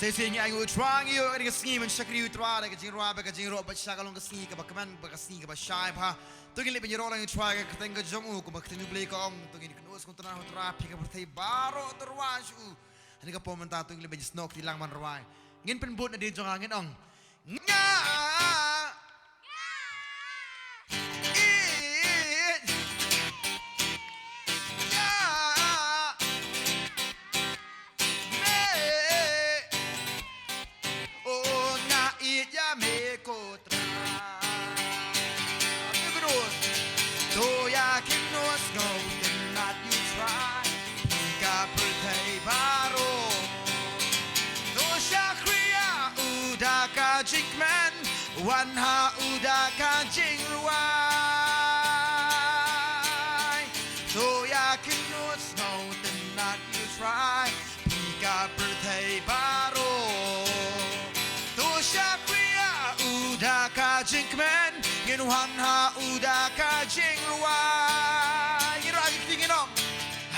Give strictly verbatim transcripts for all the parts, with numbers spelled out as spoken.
Shisien ngi ainguh U Trai, ngi ïoh ïa kane ka sngi ban shakri U Trai da ka jingrwai bad ka jingïaroh bad sha ka long ka sngi kaba kmen bad ka sngi kaba shai bha. To ngin leit ban ïaroh lang U Trai ha ka kyrteng ka jong u, kumba ka ktien U Blei ka ong, to ngin kynnoh sngewtynnad ha U Trai, phi ka pyrthei baroh to rwai sha u. Ha kane ka por mynta to ngin leit ban ïasnoh kti lang ban rwai. Ngin pynbud nadien jong nga, ngin ong: Nga ïeit ïa me. Oh, nga ïeit ïa me ko Trai. To ïa kynnoh sngewtynnad ïa U Trai, phi ka pyrthei baroh. To shakri ïa u da ka jingkmen, wan ha u da ka jingrwai. To ïa kynnoh sngewtynnad ïa U Trai, phi ka pyrthei baroh. To shakri ïa u da ka jingkmen, ngin wan ha u da ka jingrwai. Ngin rwai ki kti, ngin ong: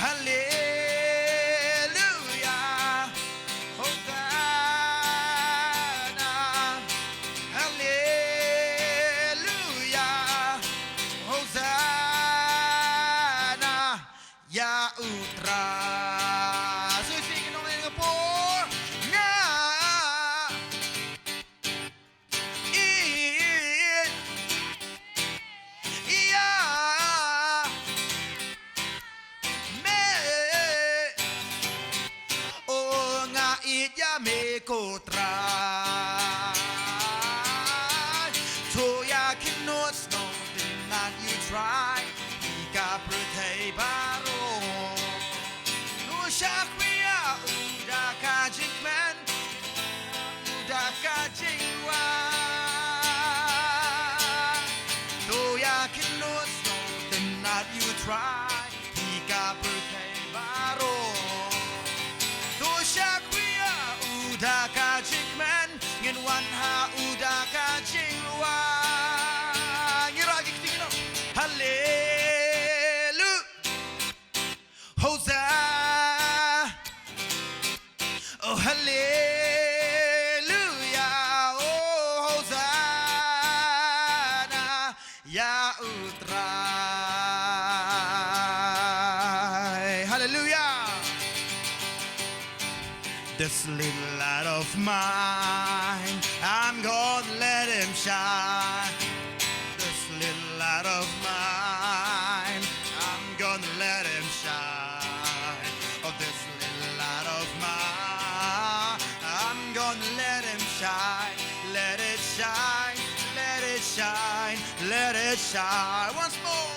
Haleluia, Hosanna, Haleluia, Hosanna ïa U Trai. Shu shisien ngin ong ïa ka por: Nga ïeit ïa me. Oh, nga ïeit ïa me ko Trai. To ïa kynnoh sngewtynnad ïa U Trai, phi ka pyrthei baroh. To shakri ïa u da ka jingkmen, u da ka jingrwai. To ïa kynnoh sngewtynnad ïa U Trai, phi ka pyrthei baroh. To shakri ïa u da ka jingkmen, ngin wan ha u da ka jingrwai. Ngi rwai ki kti, ngin ong: Haleluia, Hosanna, oh, Haleluia, oh, Hosanna ïa U Trai. Haleluia. This little light of mine, I'm gonna let him shine. This little light of mine, I'm gonna let him shine. Oh, this little light of mine, I'm gonna let him shine. Let it shine, let it shine, let it shine. Once more,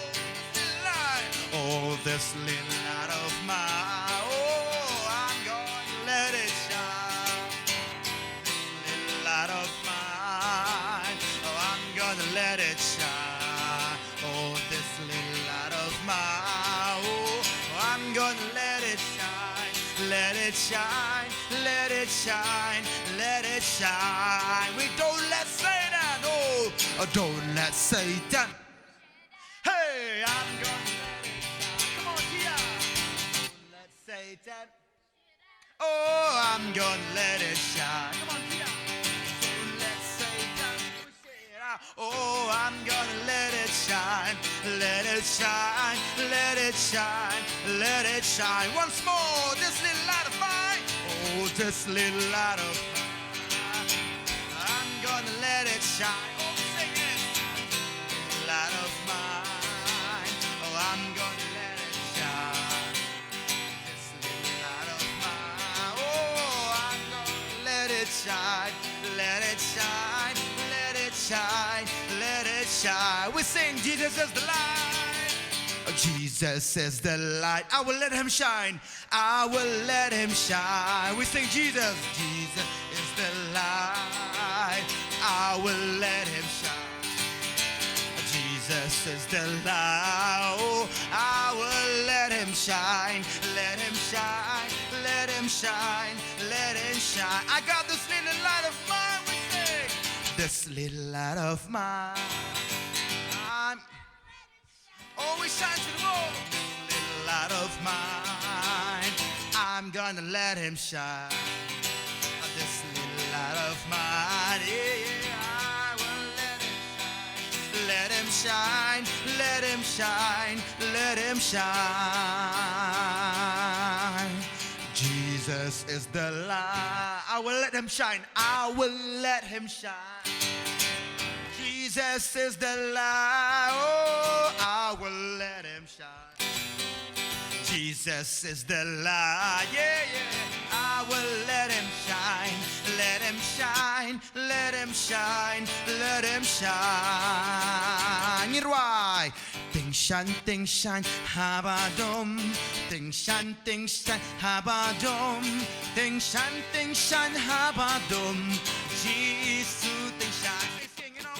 this little light. Oh, this little light of mine, oh, I'm gonna let it shine. This little light of mine, oh, I'm gonna let it shine. Oh, this little light of mine, oh, I'm gonna let it shine. Let it shine, let it shine, let it shine. We don't let Satan, oh, don't let Satan. Hey, I'm gonna let it shine. Come on, Tia. Don't let Satan. Oh, I'm gonna let it shine. Come on, Tia. Don't let Satan push it out. Oh, I'm gonna let it shine. Let it shine, let it shine, let it shine. Once more, this little light of mine. Oh, this little light of mine, I'm gonna let it shine. Oh, sing it. Light of mine, oh, I'm gonna let it shine. This little light of mine, oh, I'm gonna let it shine, let it shine, let it shine, let it shine. We sing, Jesus is the light. Oh, Jesus is the light. I will let him shine. I will let him shine. We sing, Jesus. Jesus is the light. I will let him shine. Jesus is the light. Oh, I will let him shine. Let him shine. Let him shine. Let him shine. I got this little light of mine. We sing. This little light of mine, I'm always shine to the world. Little light of mine, I'm gonna let him shine. This shine. Jesus is the light. I will let him shine. I will let him shine. Jesus is the light. Oh, I will let him shine. Jesus is the light. Yeah, yeah. I will let him shine. Let him shine. Let him shine. Let him shine. Ngin rwai. Tyngshaiñ, tyngshaiñ, haba dum. Tyngshaiñ, tyngshaiñ, haba dum. Tyngshaiñ, tyngshaiñ, haba dum. Jisu tyngshaiñ. Sing, you know.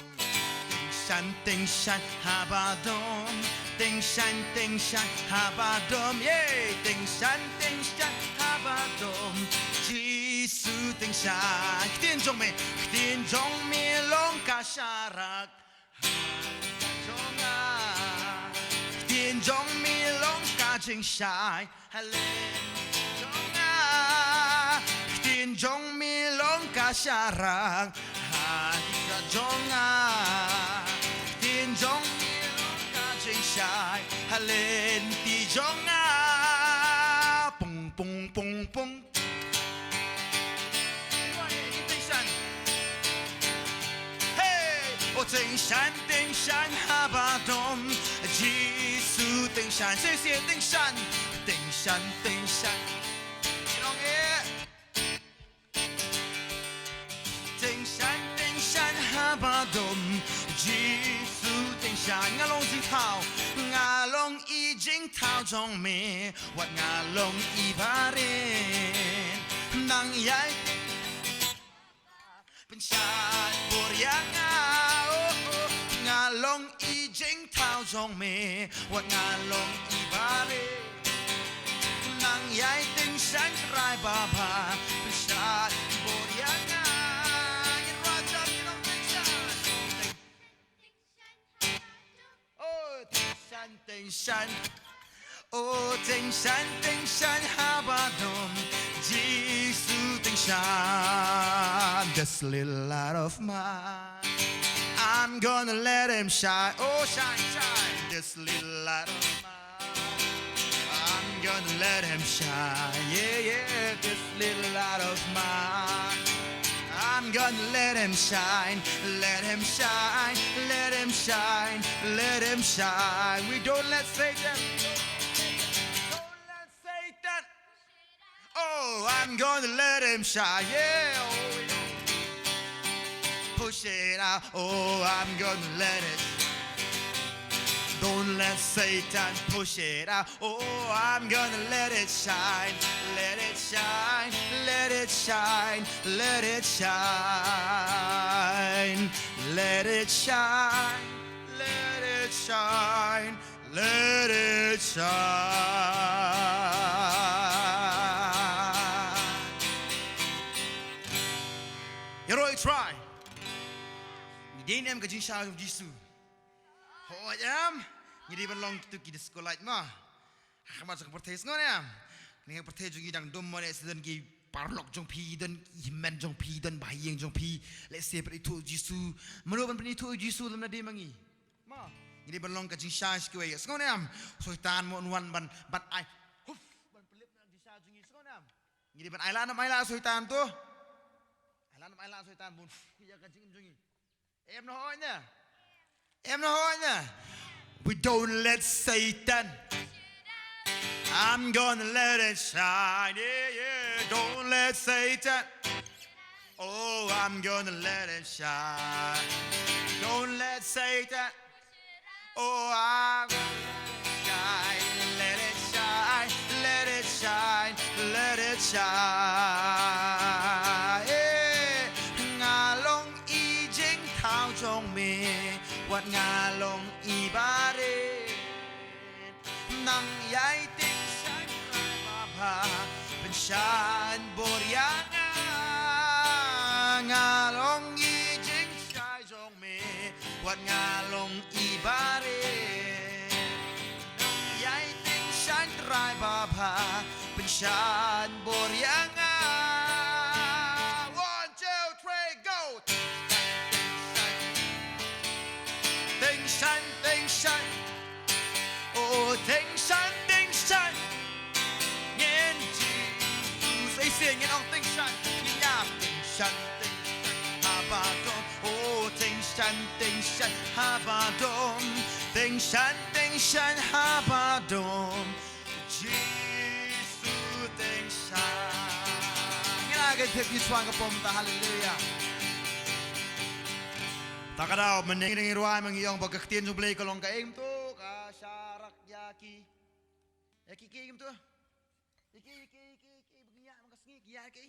Tyngshaiñ, tyngshaiñ, haba dum. Tyngshaiñ, tyngshaiñ, haba dum. Yeah. Tyngshaiñ, tyngshaiñ, haba dum. Jisu tyngshaiñ. Ktien jong me, ktien jong me long ka sharak. Jong nga. Ktien jong me long ka jingshai. Halen jong nga. Ktien jong me long ka sharak. Ha ki jong nga. Ktien jong me long ka jingshai. Halen ti jong nga. Pung, pung, pung, pung. Hey! O tyngshaiñ, tyngshaiñ, haba dum. Jisu tyngshaiñ. Sisi tyngshaiñ. Tyngshaiñ, tyngshaiñ. Nong e. Tyngshaiñ, tyngshaiñ, haba dum. Jisu tyngshaiñ. Nga long jingthaw. Nga long i jingthaw jong me. Wat nga long i barit. Nang ïai pynshad bor ïa nga, oh, oh. Nga long i jingthaw jong me. Wat nga long i barit. Nang ïai tyngshaiñ Trai Baba. Pynshad bor ïa nga. Ngin rwai jam, ngin long tyngshaiñ. Oh, tyngshaiñ, tyngshaiñ. Oh, tyngshaiñ, tyngshaiñ, haba dum. Jisu tyngshaiñ. This little light of mine, I'm gonna let him shine. Oh, shine, shine. This little light of mine, I'm gonna let him shine. Yeah, yeah, this little light of mine. I'm gonna let him shine, let him shine, let him shine, let him shine. We don't let Satan, don't let Satan. Oh, I'm gonna let him shine, yeah. Oh, yeah. Push it out. Oh, I'm gonna let it. Don't let Satan push it out. Oh, I'm gonna let it shine, let it shine, let it shine, let it shine, let it shine, let it shine, let it shine. Ïaroh i Trai. Ngi dei ne em ka jingshai jong Jisu? Hooid em. Ngi dei ban long kito ki disco light ma. Ha khmat jong ka pyrthei, sngew ne em. Kane ka pyrthei jong ngi dang dum mo, lehse don ki paralok jong phi, don i hynmen jong phi, don ba ha ïing jong phi. Lehse pynithuh Jisu. Mano ban pynithuh Jisu lymne dei ma ngi? Ma, ngi dei ban long ka jingshai sha kiwei. Sngew ne em. Soitan mo un wan ban, ban ai. Huf, ban pynlip na ka jingshai jong ngi. Sngew ne em. Ngi dei ban ailad ne ym ailad soitan to? Ailad ne ym ailad soitan bun. Ïa ka jingim jong ngi. Em ne hooid ne? Em ne hooid ne? We don't let Satan. I'm gonna let it shine. Yeah, yeah. Don't let Satan. Oh, I'm gonna let it shine. Don't let Satan. Oh, I'm gonna let it shine. Let it shine. Let it shine. Let it shine. Eh, nga long i jingthaw jong me. Wat nga long i barit. Nang ïai tyngshaiñ Trai Baba. Pynshad bor ïa nga. Nga long i jingshai jong me. Wat nga long i barit. Nang ïai tyngshaiñ Trai Baba. Pynshad bor ïa nga. One, two, three, go. Tyngshaiñ, tyngshaiñ. Oh, tyngshaiñ, Badom, oh, teng shan, teng shan, ha badom. Teng shan, teng shan, ha badom. Jisu teng shan. Ngi la ka thep ki chuang ka pom ta, haleluya. Ta ka daw, mynne ngi rwai ma ngi ong ba ka ktien jong Blei ka long ka ing to, ka sharak ïa ki. Ïa ki ki ing to. Ïa ki, ïa ki, ïa ki, ïa ki, ba ngi ïa ma ka sngi, ki ïa ki.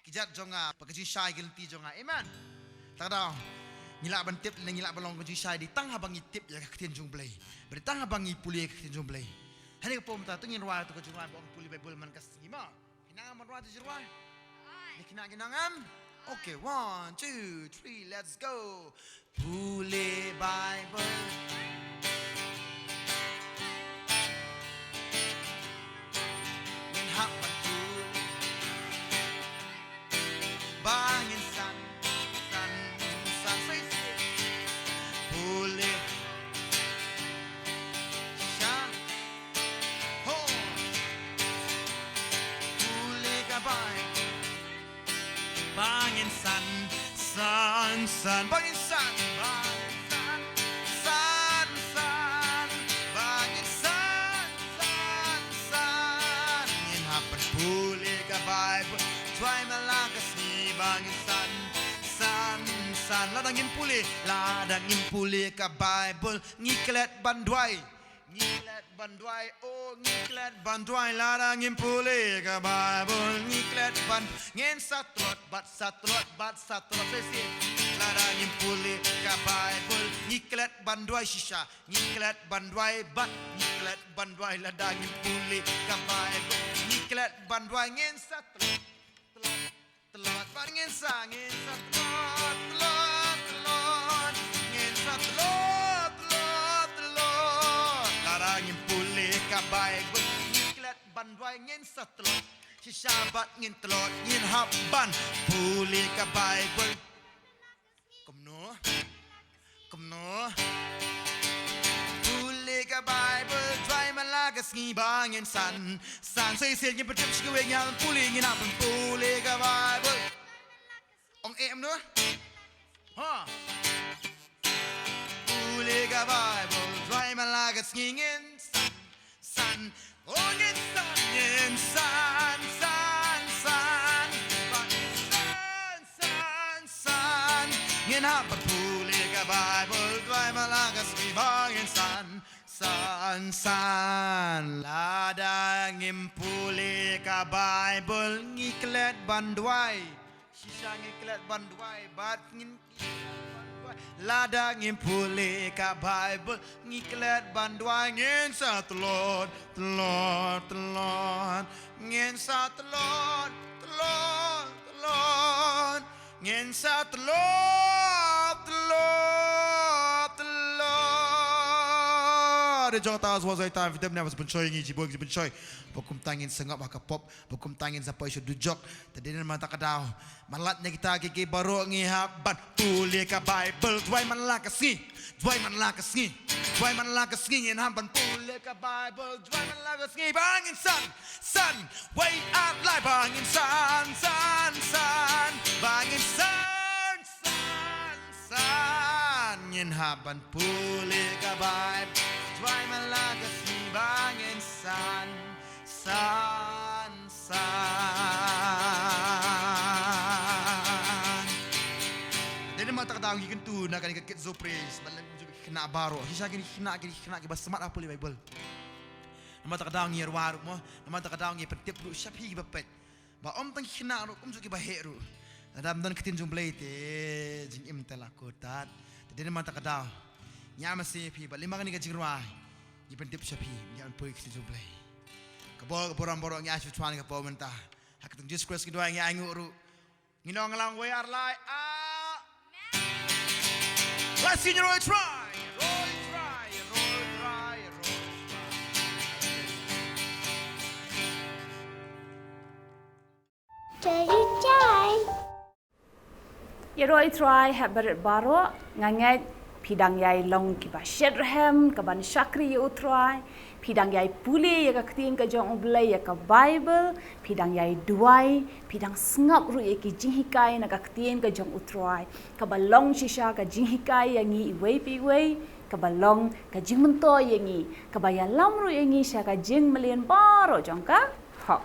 Ki jat jong nga, ba ka jingshai ki lynti jong nga. Amen. Ta ka daw. Ngi lah ban tip, ngi lah ban long ka jingshai dei tang haba ngi tip ïa ka ktien jong Blei. Bad dei tang haba ngi pule ïa ka ktien jong Blei. Hangne ka pom ta, to ngin rwai, to ka jingrwai, ba ong pule Baibl man ka sngi ma. Ki nang am ban rwai, to jingrwai. Ki nang, ki nang am. Okay, one, two, three, let's go. Pule Baibl. Ngin hap ban pule. Ba ngin san, san, san, sei, sei. Pule. Sha. Ho. Pule ka Baibl. Ba ngin san, san, san. Ba ngin san, ba ngin san, san, san. Ba ngin san, san, san. Ngin hap ban pule ka Baibl. Duwai man la ka sngi ba ngin san, san, san. Lada ngin pule, lada ngin pule ka Baibl. Ngi klet ban duwai. Ngi klet ban duwai, oh, ngi klet ban duwai, lada ngin pule ka Baibl, ngi klet ban, ngin sa tlot, bad sa tlot, bad sa tlot, shisha. Lada ngin pule ka Baibl, ngi klet ban duwai shisha, ngi klet ban duwai, bad ngi klet ban duwai, lada ngin pule ka Baibl, ngi klet ban duwai, ngin sa tlot, tlot. Tlot, bad ngin sa, ngin sa tlot, tlot, tlot. Ngin sa tlot, tlot, tlot. Lada ngin pule ka Baibl, ngi klet ban duwai, ngin sa tlot. Shisha bad ngin tlot, ngin hap ban pule ka Baibl. Kumno? Kumno? Pule ka Baibl, duwai man la ka sngi ba ngin san, san. Shisha ngin pyntip sha kiwei, ngin pule, ngin hap ban pule ka Baibl. Ong em no? Ha. Pule ka Baibl, duwai man la ka sngi, ngin san. San, oh, ngin san, ngin san, san, san. Ba ngin san, san, san. Ngin hap ban pule ka Baibl, duwai man la ka sngi ba ngin san, san, san. Lada ngim pule ka Baibl, ngi klet ban duwai. Shisha ngi klet ban duwai, bad ngin klet ban duwai. Lada ngim pule ka Baibl, ngi klet ban duwai, ngin sa tlot, tlot, tlot. Ngin sa tlot, tlot, tlot. Ngin sa tlot, tlot, tlot. Dei jong ta, sa wa sa ïa ta, vitam ne, wa sa pynshoi ngi, jibo ngi pynshoi. Ba kumta ngin sa ngop ha ka pop. Ba kumta ngin sa poi sha dujok. Te dei namar kata ka daw, man la ïa kita kiei kiei baroh ngi hap ban pule ka Baibl. Duwai man la ka sngi. Duwai man la ka sngi. Duwai man la ka sngi ngin hap ban pule ka Baibl. Duwai man la ka sngi ba ngin san, san. Wei ar lai ba ngin san, san, san. Ba ngin san, san, san. Ngin hap ban pule ka Baibl. Duwai man la ka sngi ba ngin san, san, san. Dei namar kata ka daw ngi kyntu na kane ka Kids Zone Praise, ba lem ju khynnah baroh. Shisha kine ki khynnah, kine ki khynnah kiba smat ha pule Baibl. Namar kata ka daw ngi rwai ruh mo, namar kata ka daw ngi pyntip ruh sha phi kiba peit. Ba ym tang ki khynnah ruh, kumjuh kiba heh ruh. Lada ym don ka ktien jong U Blei te jingim te la kut tad. Te dei namar kata ka daw, ngi ïa masi phi, ba lyngba kane ka jingrwai ngi pyntip sha phi, ngi ïa poi ka ktien jong U Blei. Ka bor, ka burom baroh ngi ai sha u Trai ha kane ka por mynta. Ha ka kyrteng Jisu Khrist ngi duwai, ngi ainguh ruh. Ngin ong lang, wei ar lai. Amen. Let's sing, Roy Trai. Roy Trai, Roy Trai, Roy Trai. Try, try. Ïaroh Trai ha barit baroh, nga ngeit Phi dang ïai long kiba shet rhem, kaban shakri ïa U Trai. Phi dang ïai pule ïa ka ktien ka jong U Blei, ïa ka Bible. Phi dang ïai duwai, phi dang sngap ruh ïa ki jinghikai na ka ktien ka jong U Trai, kaba long shisha ka jinghikai ïa ngi iwei pa iwei, kaba long ka jingmyntoi ïa ngi, kaba ïalam ruh ïa ngi sha ka jingmlien baroh jong ka hok.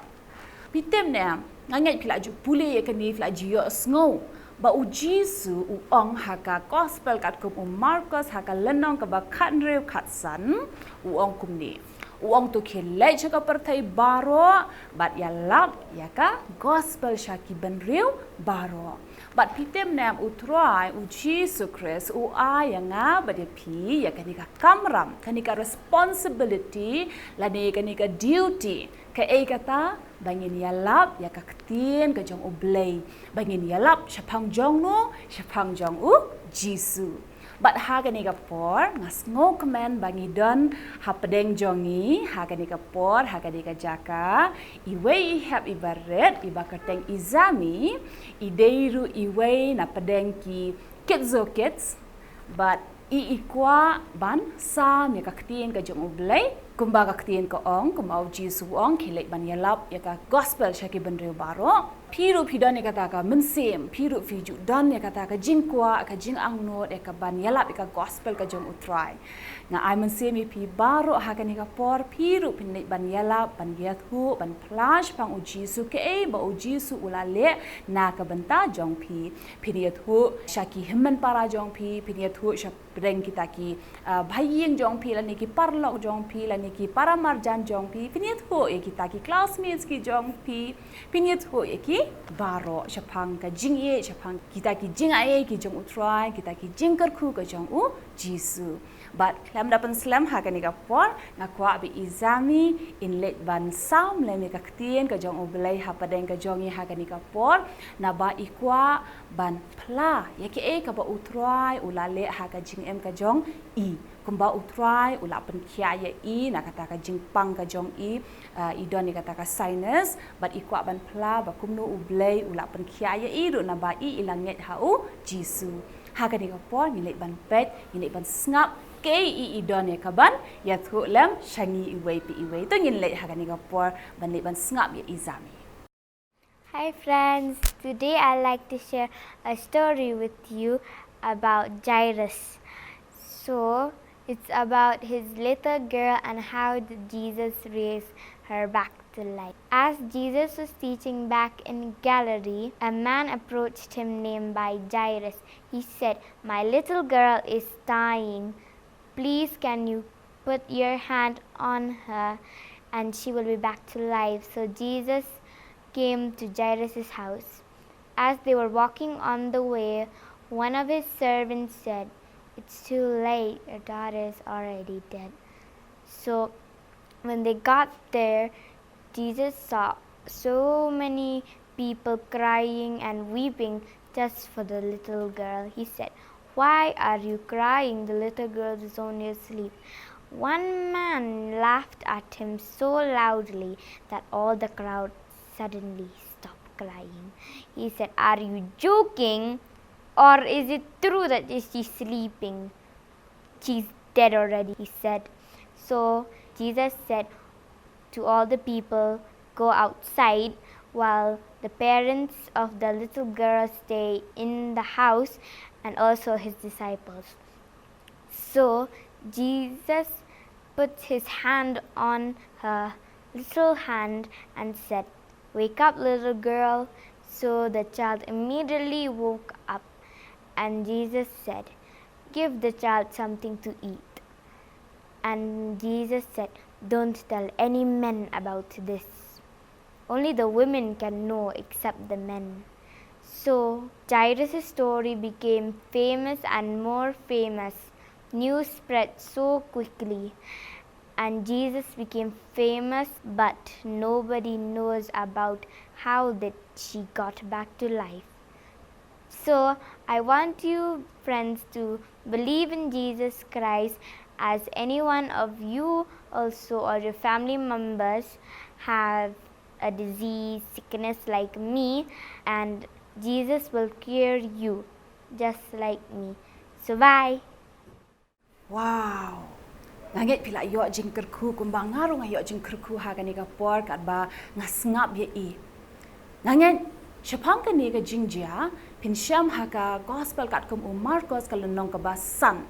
Phi tip ne em, nga ngeit phi la ju pule ïa kane, phi la ju ïohsngew ba U Jisu u ong ha ka Gospel katkum u Markos, ha ka lynnong kaba khathynriew khatsan, u ong kumne. U ong, to khie leit sha ka pyrthei baroh bad ïalap ïa ka Gospel sha ki bynriew baroh. Bad phi tip ne em, U Trai, U Jisu Khrist, u ai ïa nga bad ïa phi ïa kane ka kamram, kane ka responsibility, lane kane ka duty. Kaei kata? Ba ngin ïalap ïa ka ktien ka jong U Blei. Ba ngin ïalap shaphang jong no? Shaphang jong U Jisu. Bad ha kane ka por, nga sngewkmen ba ngi don hapdeng jong ngi, ha kane ka por, ha kane ka jaka, iwei i hep iba rit, iba kyrteng i Zami, i dei ruh iwei na pdeng ki Kids O Kids, bad i, i kwah ban sam ïa ka ktien ka jong U Blei, kumba ka ktien ka ong, kumba U Jisu u ong, khie leit ban ïalap ïa ka Gospel sha ki bynriew baroh. Phi ruh phi don ïa kata ka mynsiem, phi ruh phi ju don ïa kata ka jingkwah, ka jingangnud, ïa kaban ïalap ïa ka Gospel ka jong U Trai. Nga ai mynsiem ïa phi baroh ha kane ka por, phi ruh phin leit ban ïalap, ban ïathuh, ban phla shaphang U Jisu, kaei ba U Jisu u la leh na ka bynta jong phi. Phin ïathuh sha ki hynmen para jong phi, phin ïathuh sha pdeng kita ki, ah, bhaïing jong phi, lane ki paralok jong phi, lane ki para marjan jong phi, phin ïathuh ïa kita ki classmates ki jong phi, phin ïathuh ïa ki baroh shaphang ka jingïeit, shaphang kita ki jingai ki jong U Trai, kita ki jingkyrkhu ka jong U Jisu. Bad khlem da pynslem ha kane ka por, nga kwah ba i Zami in leit ban sam lem ïa ka ktien ka jong U Blei hapdeng ka jong ngi ha kane ka por, naba i kwah ban phla ïa kaei kaba U Trai u la leh ha ka jingim ka jong i. Kumba U Trai u la pynkhiah ïa i na kata ka jingpang ka jong i, ah, i don ïa kata ka sinus, bad i kwah ban phla ba kumno U Blei u la pynkhiah ïa i ruh naba i, i la ngeit ha U Jisu. Ha kane ka por ngin leit ban peit, ngin leit ban sngap kaei i, i don ïa kaban ïathuh lem sha ngi iwei pa iwei. To ngin leit ha kane ka por ban leit ban sngap ïa i Zami. Hi friends, today I'd like to share a story with you about Jairus. So, it's about his little girl and how the Jesus raised her back to life. As Jesus was teaching back in Galilee, a man approached him named by Jairus. He said, "My little girl is dying. Please, can you put your hand on her and she will be back to life?" So Jesus came to Jairus' house. As they were walking on the way, one of his servants said, "It's too late, your daughter is already dead." So when they got there, Jesus saw so many people crying and weeping just for the little girl. He said, "Why are you crying? The little girl is only asleep." One man laughed at him so loudly that all the crowd suddenly stopped crying. He said, "Are you joking? Or is it true that she's sleeping?" "She's dead already," he said. So Jesus said to all the people, "Go outside while the parents of the little girl stay in the house, and also his disciples." So Jesus put his hand on her little hand and said, "Wake up, little girl." So the child immediately woke up, and Jesus said, "Give the child something to eat." And Jesus said, "Don't tell any men about this. Only the women can know except the men." So Jairus' story became famous and more famous. News spread so quickly, and Jesus became famous, but nobody knows about how that she got back to life. So I want you, friends, to believe in Jesus Christ, as any one of you also or your family members have a disease, sickness like me, and Jesus will cure you just like me. So bye. Wow. Nga ngeit phi la ïoh jingkyrkhu kumba nga ruh nga ïoh jingkyrkhu ha kane ka por katba nga sngap ïa i. Nga ngeit shaphang kane ka jingjia phin shem ha ka gospel katkum u Markos ka lynnong kaba san.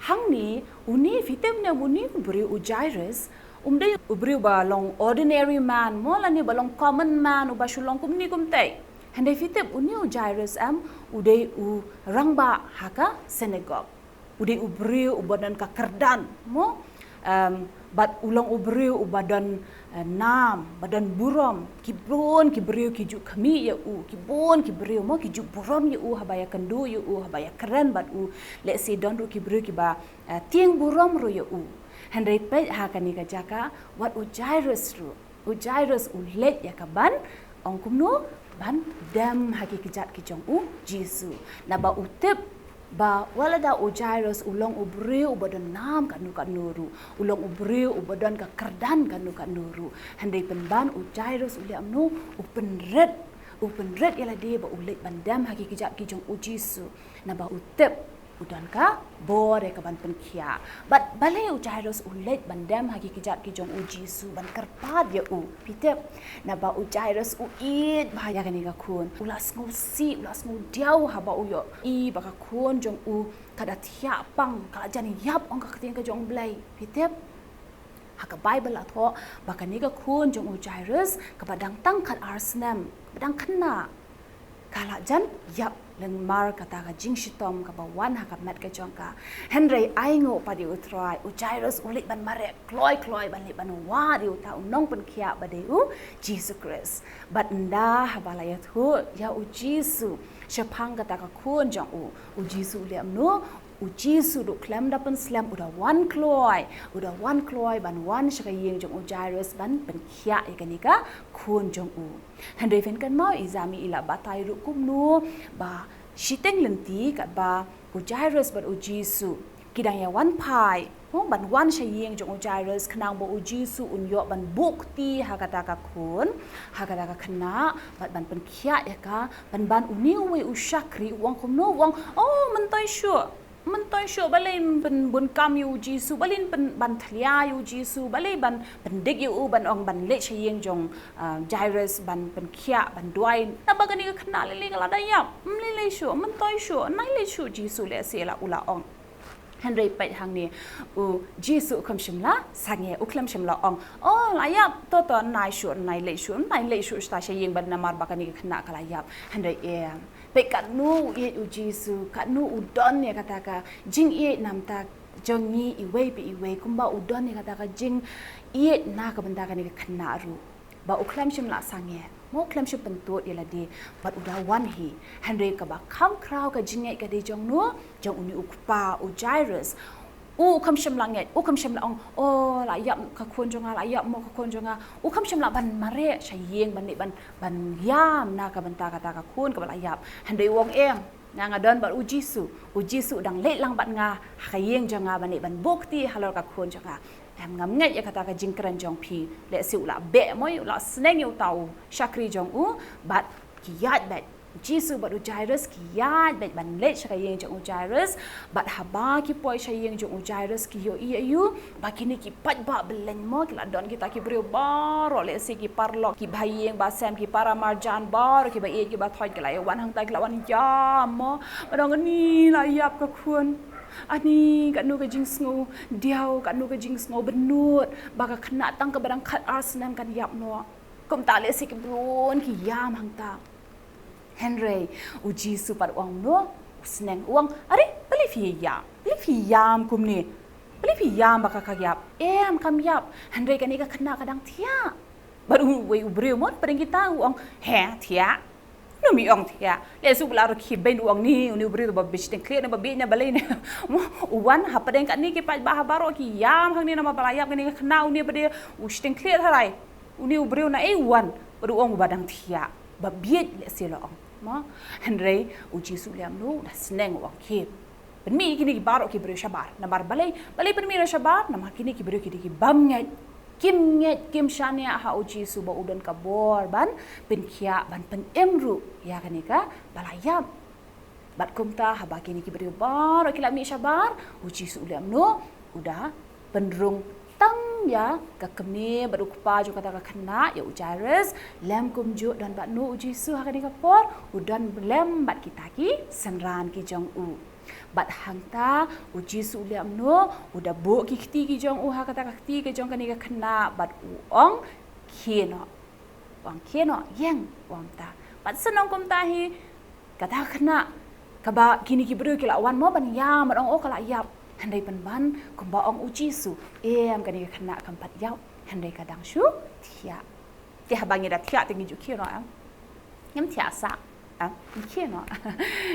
Hangne une phi tip ne em une u briew u Jairus, um dei u briew ba long ordinary man mo lane ba long common man uba shu long kumne kumtei. Hynrei phi tip une u Jairus em u dei u rangbah ha ka synagogue. U dei u briew uba don ka kyrdan mo. Em, bad u long u briew uba don, eh, nam, ba don burom. Ki bun ki briew ki ju khmih ïa u, ki bun ki briew mo ki ju burom ïa u haba ïakynduh ïa u, haba ïakren bad u. Lehse don ruh ki briew kiba, eh, tieng burom ruh ïa u. Hynrei peit ha kane ka jaka wat u Jairus ruh. U Jairus u leit ïa ka ban ong kumno, ban dem ha ki kjat ki jong u Jisu. Naba u tip ba wat lada u Jairus u long u briew uba don nam katno katno ruh, u long u briew uba don ka kyrdan katno katno ruh, hynrei pynban u Jairus u leh kumno, u pynrit, u pynrit ïa lade ba u leit ban dem ha ki kjat ki jong u Jisu. Naba u tip u don ka bor ïa ka ban pynkhiah. Bad balei u Jairus u leit ban dem ha ki kjat ki jong u Jisu ban kyrpad ïa u? Phi tip, naba u Jairus u ïeit bha ïa kane ka khun. U la sngewsih, u la sngewdiaw haba u ïohi ba ka khun jong u ka da thiah pang, ka la jan ïap, ong ka ktien ka jong U Blei. Phi tip, ha ka Baibl la thoh ba kane ka khun jong u Jairus kaba dang tang khatar snem, kaba dang khynnah, ka la jan ïap lyngba kata ka jingshitom kaba wan ha ka met ka jong ka. Hynrei ainguh pat ïa U Trai, u Jairus u leit ban mareh kloi kloi, ban leit ban wad ïa uta u nongpynkhiah ba dei u Jisu Khrist. Bad ynda haba la ïathuh ïa u Jisu shaphang kata ka khun jong u, u Jisu u leh kumno? U Jisu u khlem da pynslem, u da wan kloi, u da wan kloi ban wan sha ka ïing jong u Jairus ban pynkhiah ïa kane ka khun jong u. Hynrei phin kynmaw, i Zami i la batai ruh kumno ba shiteng lynti katba u Jairus bad u Jisu ki dang ïa wan phai, oh, ban wan sha ïing jong u Jairus khnang ba u Jisu un ïoh ban buh kti ha kata ka khun, ha kata ka khynnah, bad ban pynkhiah ïa ka, pynban une uwei u shakri u ong kumno, u ong, oh, myntoi shuh. Myntoi shuh, balei pynbun kam ïa u Jisu, balei pyn, ban thlia ïa u Jisu, balei ban pyndik ïa u ban ong ban leit sha ïing jong, ah, Jairus ban pynkhiah, ban duwai. Naba kane ka khynnah lei lei ka la da ïap. Ym lei lei shuh, myntoi shuh, nai leit shuh Jisu lehse la u la ong. Hynrei peit hangne u Jisu u khlem shym la sangeh, u khlem shym la ong, oh, la ïap, to to, nai shuh, nai leit shuh, nai leit shuh shata sha ïing ban namar ba kane ka khynnah ka la ïap. Hynrei em. Peit katno u ïeit u Jisu, katno u don ïa kata ka jingïeit namar jong ngi iwei pa iwei, kumba u don ïa kata ka jingïeit na ka bynta kane ka khynnah ruh. Ba u khlem shym la sangeh, mo, u khlem shym pyntud ïa lade, bad u da wan hi. Hynrei kaba kham khraw ka jingngeit ka dei jong no, jong une u kpa u Jairus. U kham shym la ngeit, u kham shym la ong, oh, la ïap ka khun jong nga, la ïap mo ka khun jong nga. U kham shym la ban mareh sha ïing ban leit ban, ban ïam na ka bynta kata ka khun kaba la ïap. Hynrei u ong em, nga nga don bad u Jisu. U Jisu u dang leit lang bad nga ha ka ïing jong nga ban leit ban buh kti halor ka khun jong nga. Em, ngam ngeit ïa kata ka jingkren jong phi. Lehse u la beh mo, u la sneng ïa uta u shakri jong u, bad ki ïaid beit. U Jisu bad u Jairus ki ïaid beit ban leit sha ka ïing jong u Jairus, bad haba ki poi sha ïing jong u Jairus ki ïohi ïa u, ba kine ki paidbah bymman mo, ki la don kita ki briew baroh, lehse ki paralok, ki bahaïing bahasem, ki para marjan baroh, ki ba ïeit ki ba thoit, ki la ïa wan hangta, ki la wan ïam mo. Ba dang, ani la ïap ka khun. Ani katno ka jingsngew diaw, katno ka jingsngew bynnud, ba ka khynnah tang kaba dang khatar snem kan ïap noh. Kumta lehse ki bun ki ïam hangta. Hynrei u Jisu pat u ong kumno, u sneng, u ong, are, balei phi ïam? Balei phi ïam kumne? Balei phi ïam ba ka ka ïap? Em, kam ïap. Hynrei kane ka khynnah ka dang thiah. Bad uwei u briew mo, pdeng kita u ong, he, thiah. Kumno me ong thiah? Lehse u la ruh khie beiñ, u ong ni, une u briew ba bishiteng khlieh ne ba bieit ne balei ne. Mo, u wan hapdeng katne ki paidbah baroh ki ïam hangne namar ba la ïap kane ka khynnah, une ba dei u shiteng khlieh tharai. Une u briew naei u wan, bad u ong uba dang thiah. Ba bieit lehse la ong. Mo, hynrei u Jisu u leh kumno, u da sneng, u ong khie. Pynmih kine ki baroh ki briew shabar. Namar balei, balei pynmih ïa ki shabar? Namar kine ki briew ki dei ki bym ngeit. Kim ngeit, kim shaniah ha u Jisu ba u don ka bor ban pynkhiah, ban pynim ruh ïa kane kaba la ïap. Bad kumta haba kine ki briew baroh ki la mih shabar, u Jisu u leh kumno? U da pynrung tang ïa ka kmie bad u kpa jong kata ka khynnah, ïa u Jairus. Lem kumjuh don bad no u Jisu ha kane ka por? U don lem bad kita ki synran ki jong u. Bad hangta u Jisu u leh kumno? U da buh ki kti ki jong u ha kata ka kti ka jong kane ka khynnah bad u ong, "Khie noh." U ong, "Khie noh, ïeng," u ong kumta. Bad shen ong kumta hi, kata ka khynnah kaba kine ki briew ki la wan mo ban ïam, bad ong, "O, ka la ïap." Hynrei pynban kumba ong u Jisu, em, kane ka khynnah kam pat ïap, hynrei ka dang shu thiah. Te haba ngi da thiah te ngi ju khie noh, em? Ngim thiah sah, em? Ngi khie noh.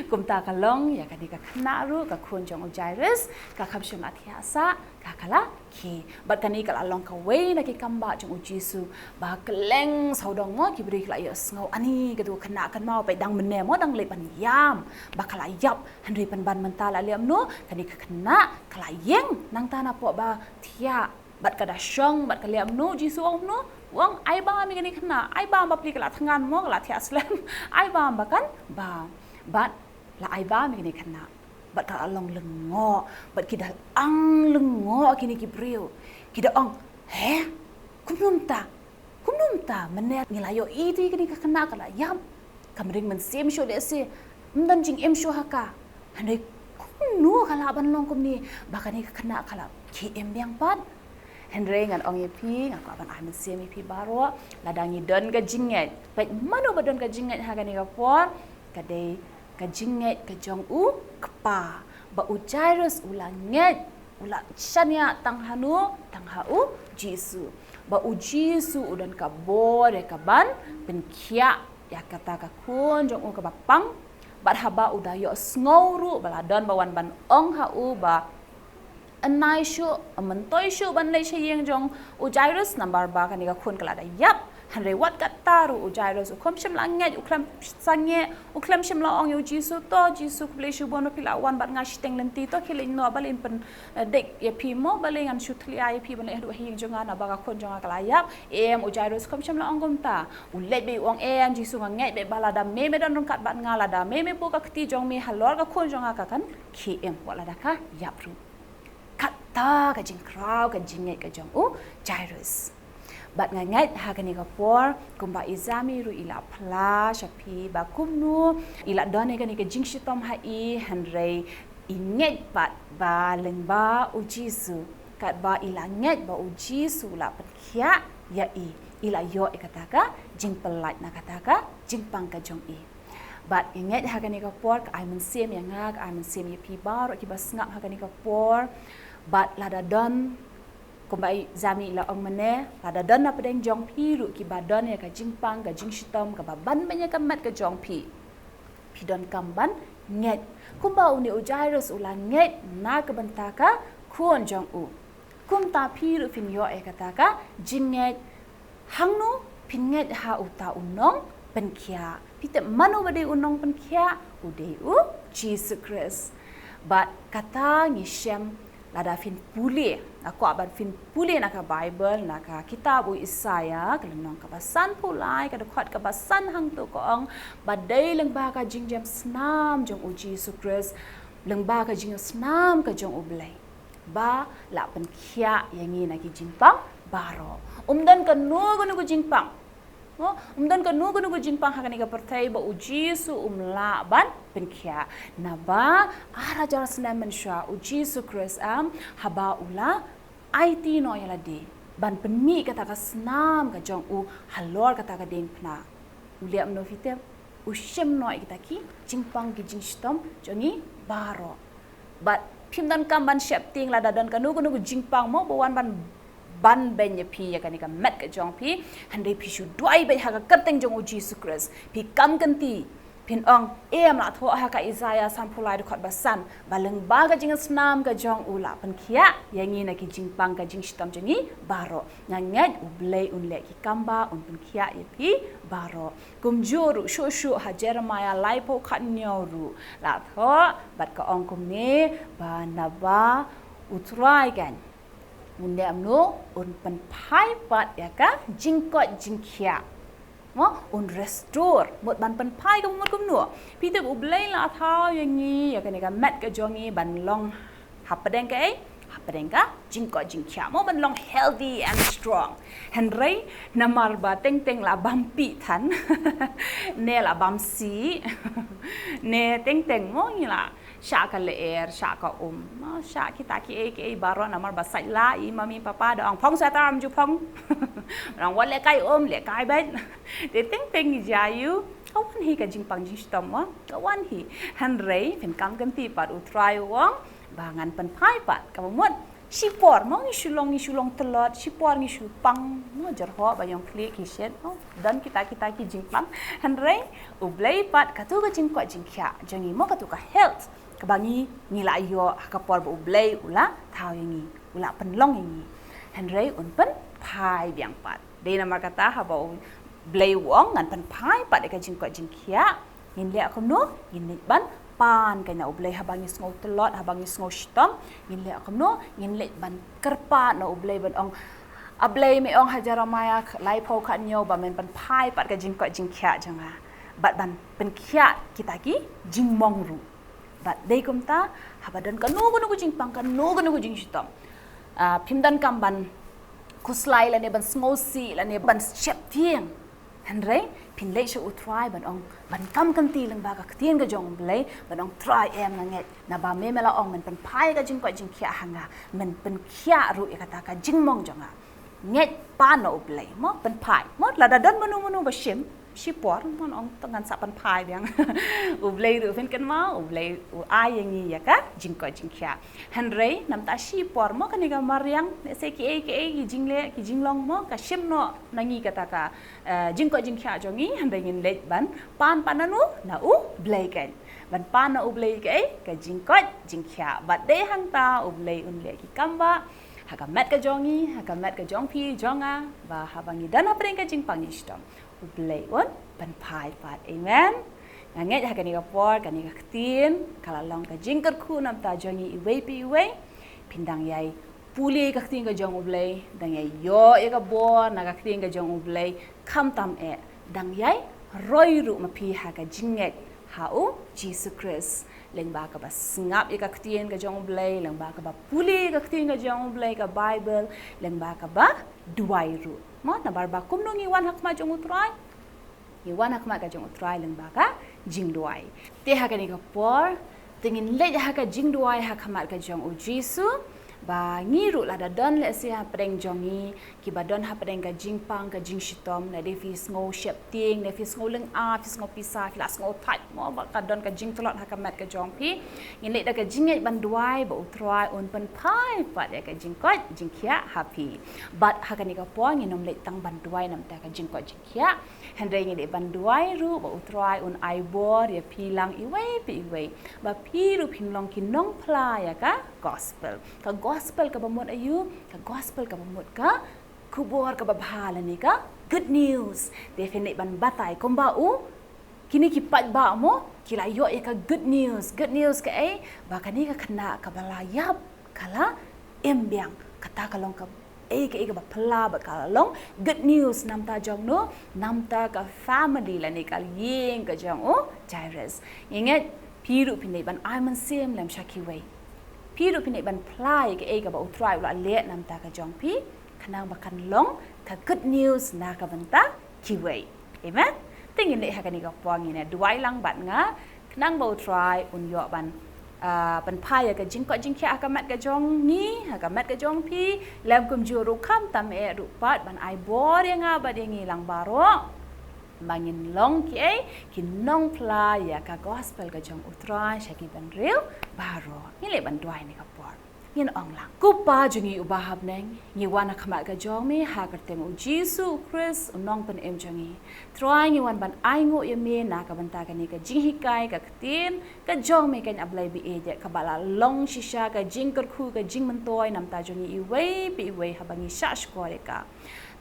Kumta ka long ïa kane ka khynnah ruh, ka khun jong u Jairus, ka kham shym la thiah sah, ka, ka la khie. Bad kane ka la long kawei na ki kambah jong u Jisu ba kylleng sawdong mo ki briew ki la ïohsngew, ani katu ka khynnah kan mo, peit dang mynne mo dang leit ban ïam, ba ka la ïap. Hynrei pynban mynta la leh kumno? Kane ka khynnah ka la ïeng nangta napoh ba thiah. Bad ka da shong bad ka leh kumno? U Jisu u ong kumno? U ong, "Ai bam ïa kane ka khynnah, ai bam, bapli ka la thngan mo, ka la thiah slem. Ai bam ba kan bam." Bad la ai bam ïa kane ka khynnah. Bad ka la long lyngngoh, bad ki da ang lyngngoh kine ki briew. Ki da ong, "He? Kumno mynta? Kumno mynta? Mynne ngi la ïohi te kane ka khynnah ka la ïap. Kam ring mynsiem shuh lehse. Ym don jingim shuh ha ka. Hynrei kumno ka lah ban long kumne ba kane ka khynnah ka la khie im biang pat?" Hynrei ngan ong ïa phi, nga kwah ban ai mynsiem ïa phi baroh, lada ngi don ka jingngeit. Peit mano ba don ka jingngeit ha kane ka por? Ka dei ka jingngeit ka jong u kpa. Ba u Jairus u la ngeit, u la shaniah tang hano? Tang ha u Jisu. Ba u Jisu u don ka bor ïa kaban pynkhiah ïa kata ka khun jong u kaba pang. Bad haba u da ïohsngew ruh ba la don ba wan ban ong ha u ba, "Ym nai shuh, ym myntoi shuh ban leit sha ïing jong u Jairus, namar ba kane ka khun ka la da ïap." Hynrei wat kata ruh u Jairus u khlem shym la ngeit, u khlem sangeh, u khlem shym la ong ïa u Jisu, "To Jisu, khublei shibun ba phi la wan bad nga shiteng lynti, to khie leit noh, balei yn pyn, eh, dik ïa phi mo, balei ngan shu thlia ïa phi ban leit haduh ha ïing jong nga, naba ka khun jong nga ka la ïap." Em, u Jairus u khlem shym la ong kumta. U leit beit u ong, "Em Jisu, nga ngeit beit ba lada me me don ryngkat bad nga, lada me me buh ka kti jong me halor ka khun jong nga, ka kan khie im, wat lada ka ïap ruh." Kata ka jingkhraw ka jingngeit ka jong u Jairus. Bad nga ngeit ha kane ka por kumba i Zami ruh i la phla sha phi ba kumno i la don ïa kane ka jingshitom ha i, hynrei i ngeit pat ba lyngba u Jisu, katba i la ngeit ba u Jisu u la pynkhiah ïa i, i la ïoh ïa kata ka jingpyllait na kata ka jingpang ka jong i. Bad nga ngeit ha kane ka por ka ai mynsiem ïa nga, ka ai mynsiem ïa phi baroh kiba sngap ha kane ka por. Bad lada don, kumba i Zami i la ong mynne, lada don na pdeng jong phi ruh kiba don ïa ka jingpang ka jingshitom kaba ban beiñ ïa ka met ka jong phi, phi donkam ban ngeit kumba une u Jairus u la ngeit na ka bynta ka khun jong u. Kumta phi ruh phin ïoh ïa kata ka jingngeit. Hangno phin ngeit? Ha uta u nongpynkhiah. Phi tip mano ba dei u nongpynkhiah? U dei u Jisu Khrist. Bad kata ngi shem lada phin pule, nga kwah ban phin pule na ka Baibl, na ka kitab u Isaïah, ka lynnong kaba sanphew lai, ka dkhot kaba san, hangto ka ong ba dei lyngba ka jingjem snam jong u Jisu Khrist, lyngba ka jingjem snam ka jong U Blei, ba la pynkhiah ïa ngi na ki jingpang baroh. Um don kano kano ka jingpang. Mo, um don kano kano ka jingpang ha kane ka pyrthei ba u Jisu um lah ban pynkhiah. Naba ar hajar snem mynshuwa u Jisu Khrist, em, haba u la aiti noh ïa lade ban pynmih kata ka snam ka jong u halor kata ka diengphna, u leh kumno phi tip? U shim noh ïa kita ki jingpang ki jingshitom jong ngi baroh. Bad phim donkam ban sheptieng lada don kano kano ka jingpang mo ba wan ban ban beiñ ïa phi ïa kane ka met ka jong phi. Hynrei phi shu duwai beit ha ka kyrteng jong u Jisu Khrist. Phi kam kynti, phin ong, em, la thoh ha ka Isaïah sanphew lai dkhot ba san ba lyngba ka jingsnam ka jong u la pynkhiah ïa ngi na ki jingpang ka jingshitom jong ngi baroh. Nga ngeit U Blei un leh ki kam ba un pynkhiah ïa phi baroh. Kumjuh ruh shuh shuh ha Jeremiah laiphew khathynñiew ruh la thoh bad ka ong kumne ba naba U Trai kan un leh kumno? Un pynphai pat ïa ka jingkoit jingkhiah. Mo, un restore. Mut ban pynphai ka mut kumno. Phi tip U Blei la thaw ïa ngi, ïa kane ka met ka jong ngi ban long hapdeng kaei, hapdeng ka jingkoit jingkhiah. Mo, ban long healthy and strong. Hynrei namar ba teng teng la bam pih than, ne la bam sih, ne teng teng mo ngi la shah ka lyer, shah ka um. Mo, shah kita kiei kiei baroh namar ba sait la i mummy papa da ong phong sweater, ym ju phong. Ong wat lehkai um, lehkai bad. Te teng teng ngi jia ïa u, ka wan hi ka jingpang jingshitom mo, ka wan hi. Hynrei phin kam kynti pat, U Trai u ong ba ngan pynphai pat. Kaba mut shipor mo ngi shu long, ngi shu long tlot, shipor ngi shu pang mo, jyrhoh ba ïong khlieh ki shet mo, don kita kita ki jingpang. Hynrei U Blei pat, katu ka jingkoit jingkhiah jong ngi mo, katu ka health kaba ngi, ngi la ïoh ha ka por ba U Blei u la thaw ïa ngi, u la pynlong ïa ngi. Hynrei un pynphai biang pat. Dei namar kata haba U Blei u ong ngan pynphai pat ïa ka jingkoit jingkhiah, ngin leh kumno? Ngin leit ban pan kai na U Blei. Haba ngi sngew tlot, haba ngi sngew shitom, ngin leh kumno? Ngin leit ban kyrpad na U Blei ban ong, A Blei, me ong ha Jeremiah laiphew khathynñiew ba men pynphai pat ka jingkoit jingkhiah jong nga bad ban pynkhiah kita ki jingmong ruh. Bad dei kumta, haba don kano kano ka jingpang, kano kano ka jingshitom, ah, phim donkam ban khuslai lane ban sngewsih lane ban sheptieng. Hynrei phin leit sha U Trai ban ong, ban kam kynti lyngba ka ktien ka jong U Blei, ban ong, Trai em, nga ngeit, naba me, me la ong men pynphai ka jingkoit jingkhiah ha nga, men pynkhiah ruh ïa kata ka jingmong jong nga. Ngeit, pan na U Blei mo, pynphai mo. Lada don mano mano ba shim, shipor mo, ong to ngan sa pynphai biang. U Blei ruh, phin kynmaw, U Blei u ai ïa ngi ïa ka jingkoit jingkhiah. Hynrei namta shipor mo, kane ka mariang, lehse kiei kiei ki jingleh ki jinglong mo, ka shim noh na ngi kata ka, eh, jingkoit jingkhiah jong ngi. Hynrei ngin leit ban pan pat na u, na U Blei kan, ban pan na U Blei kaei, ka jingkoit jingkhiah. Bad dei hangta U Blei un leh ki kambah ha ka met ka jong ngi, ha ka met ka jong phi jong nga, ba haba ngi don hapdeng ka jingpang jingshitom, U Blei un pynphai pat. Amen. Nga ngeit ha kane ka por, kane ka ktien ka la long ka jingkyrkhu namta jong ngi iwei pa iwei. Phin dang ïai pule ka ktien ka jong U Blei, dang ïai ïoh ïa ka bor na ka ktien ka jong U Blei, khamtam eh dang ïai roi ruh ma phi ha ka jingngeit ha U Jisu Khrist. Lyngba kaba sngap ïa ka ktien ka jong U Blei, lyngba kaba pule ka ktien ka jong U Blei, ka Bible, lyngba kaba duwai ruh. Mo, namar ba kumno ngi wan ha khmat jong U Trai? Ngi wan ha khmat ka jong U Trai lyngba ka jingduwai. Te ha kane ka por, te ngin leit ha ka jingduwai ha khmat ka jong U Jisu, ba ngi ruh lada don lehse hapdeng jong ngi kiba don hapdeng ka jingpang ka jingshitom, lada phi sngew sheptieng, lada phi sngew lynga, phi sngew pisa, phi la sngew thait mo ba ka don ka jingtlot ha ka met ka jong phi, ngin leit da ka jingngeit ban duwai ba U Trai un pynphai pat ïa ka jingkoit jingkhiah ha phi. Bad ha kane ka por ngin ym leit tang ban duwai namta ka jingkoit jingkhiah, hynrei ngin leit ban duwai ruh ba U Trai un ai bor ïa phi lang iwei pa iwei, ba phi ruh phin long ki nongphla ïa ka gospel. Ka gospel kaba mut aïu? Ka gospel kaba mut ka khubor kaba bha lane ka good news. Te phin leit ban batai kumba u kine ki paidbah mo, ki la ïoh ïa ka good news. Good news kaei? Ba kane ka khynnah kaba la ïap ka la im biang. Kata ka long kaei kaei kaba phylla bad ka la long good news namta jong no, namta ka family lane ka ïing ka jong u Jairus. Ngi ngeit phi ruh phin leit ban ai mynsiem lem sha kiwei. Phi ruh phin leit ban phla ïa kaei kaba U Trai u la leh namta ka jong phi, khnang ba kan long ka good news na ka bynta kiwei. Amen. Te ngin leit ha kane ka por, ngin ïa duwai lang bad nga, khnang ba U Trai un ïoh ban, ah, pynphai ïa ka jingkoit jingkhiah ha ka met ka jong ngi, ha ka met ka jong phi, lem kumjuh ruh khamtam eh ruh pat ban ai bor ïa nga bad ïa ngi lang baroh, ba ngin long kiei, ki nongphla ïa ka gospel ka jong U Trai sha ki bynriew baroh. Ngin leit ban duwai ha kane ka por. Ngin ong lang. Ko Pa jong ngi uba ha bneng, ngi wan ha khmat ka jong me ha ka kyrteng U Jisu U Khrist, U Nongpynim jong ngi. Trai, ngi wan ban ainguh ïa me na ka bynta kane ka jinghikai, ka ktien ka jong me, kane A Blei ba ïeit, kaba la long shisha ka jingkyrkhu, ka jingmyntoi namta jong ngi iwei pa iwei haba ngi shahshkor ïa ka.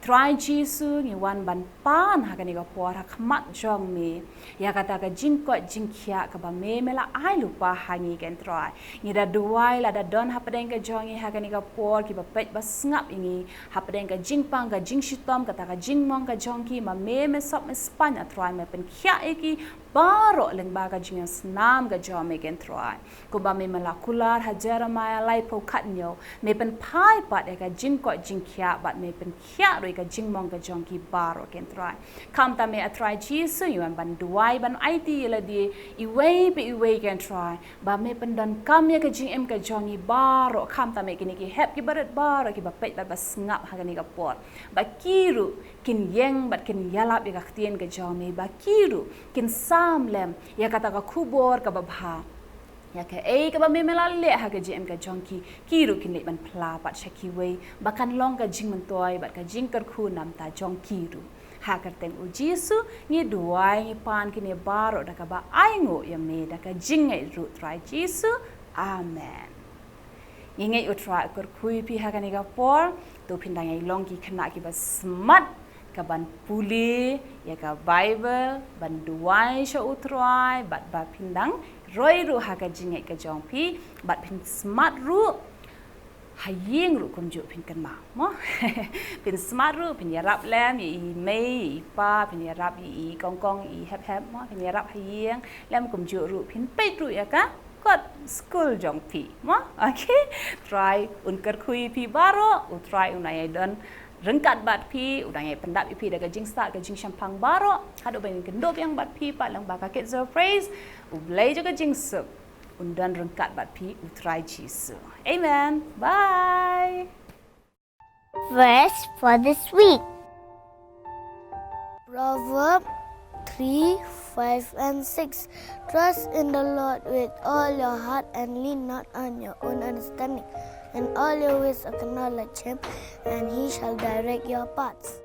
Trai Jisu, ngi wan ban pan ha kane ka por ha khmat jong me ïa kata ka jingkoit jingkhiah kaba me me la ai lypa ha ngi, ko Trai. Ngi da duwai lada don hapdeng ka jong ngi ha kane ka por kiba peit ba sngap ïa ngi hapdeng ka jingpang ka jingshitom, kata ka jingmong ka jong ki, ma me me sop me span, A Trai, me pynkhiah ïa ki baroh lyngba ka jingïasnam ka jong me, ko Trai. Kumba me me la kular ha Jeremiah laiphew khatñiew, me pynphai pat ïa ka jingkoit jingkhiah bad me pynkhiah ruh ïa ka jingmong ka jong ki baroh, ko Trai. Khamtam me, A Trai Jisu, ngi wan ban duwai ban aiti ïa lade iwei pa iwei, ko Trai, ba me pyndonkam ïa ka jingim ka jong ngi baroh, khamtam me kine ki hep kiba rit baroh kiba peit bad ba sngap ha kane ka por, ba ki ruh kin ïeng bad kin ïalap ïa ka ktien ka jong me, ba ki ruh kin sam lem ïa kata ka khubor kaba bha, ïa kaei kaba me me la leh ha ka jingim ka jong ki, ki ruh kin leit ban phla pat sha kiwei, ba kan long ka jingmyntoi bad ka jingkyrkhu namta jong ki ruh. Ha ka kyrteng U Jisu ngi duwai, ngi pan kine baroh da kaba ainguh ïa me da ka jingngeit ruh, Trai Jisu. Amen. Ngi ngeit U Trai u kyrkhu ïa phi ha kane ka por. To phin dang ïai long ki khynnah kiba smat ka ban pule ïa ka Bible, ban duwai sha U Trai, bad ba phin dang roi ruh ha ka jingngeit ka jong phi, bad phin smat ruh ha ïing ruh kumjuh, phin kynmaw, mo? Phin smat ruh, phin ïarap lem ïa i mei, i pa, phin ïarap ïa i kongkong, i hep hep, mo? Phin ïarap ha ïing lem kumjuh ruh, phin peit ruh ïa ka kot skul jong phi, mo? Okay? Trai un kyrkhu ïa phi baroh, U Trai un ïai don ryngkat bad phi, un ïai pyndap ïa phi da ka jingstad ka jingshemphang baroh, haduh ban ïakynduh biang bad phi pat lyngba ka Kids Praise. U Blei jong ka jingsuk un don ryngkat bad phi, U Trai Jisu. Amen. Bye. Verse for this week. Proverb three, five and six. Trust in the Lord with all your heart and lean not on your own understanding. In all your ways acknowledge him and he shall direct your paths.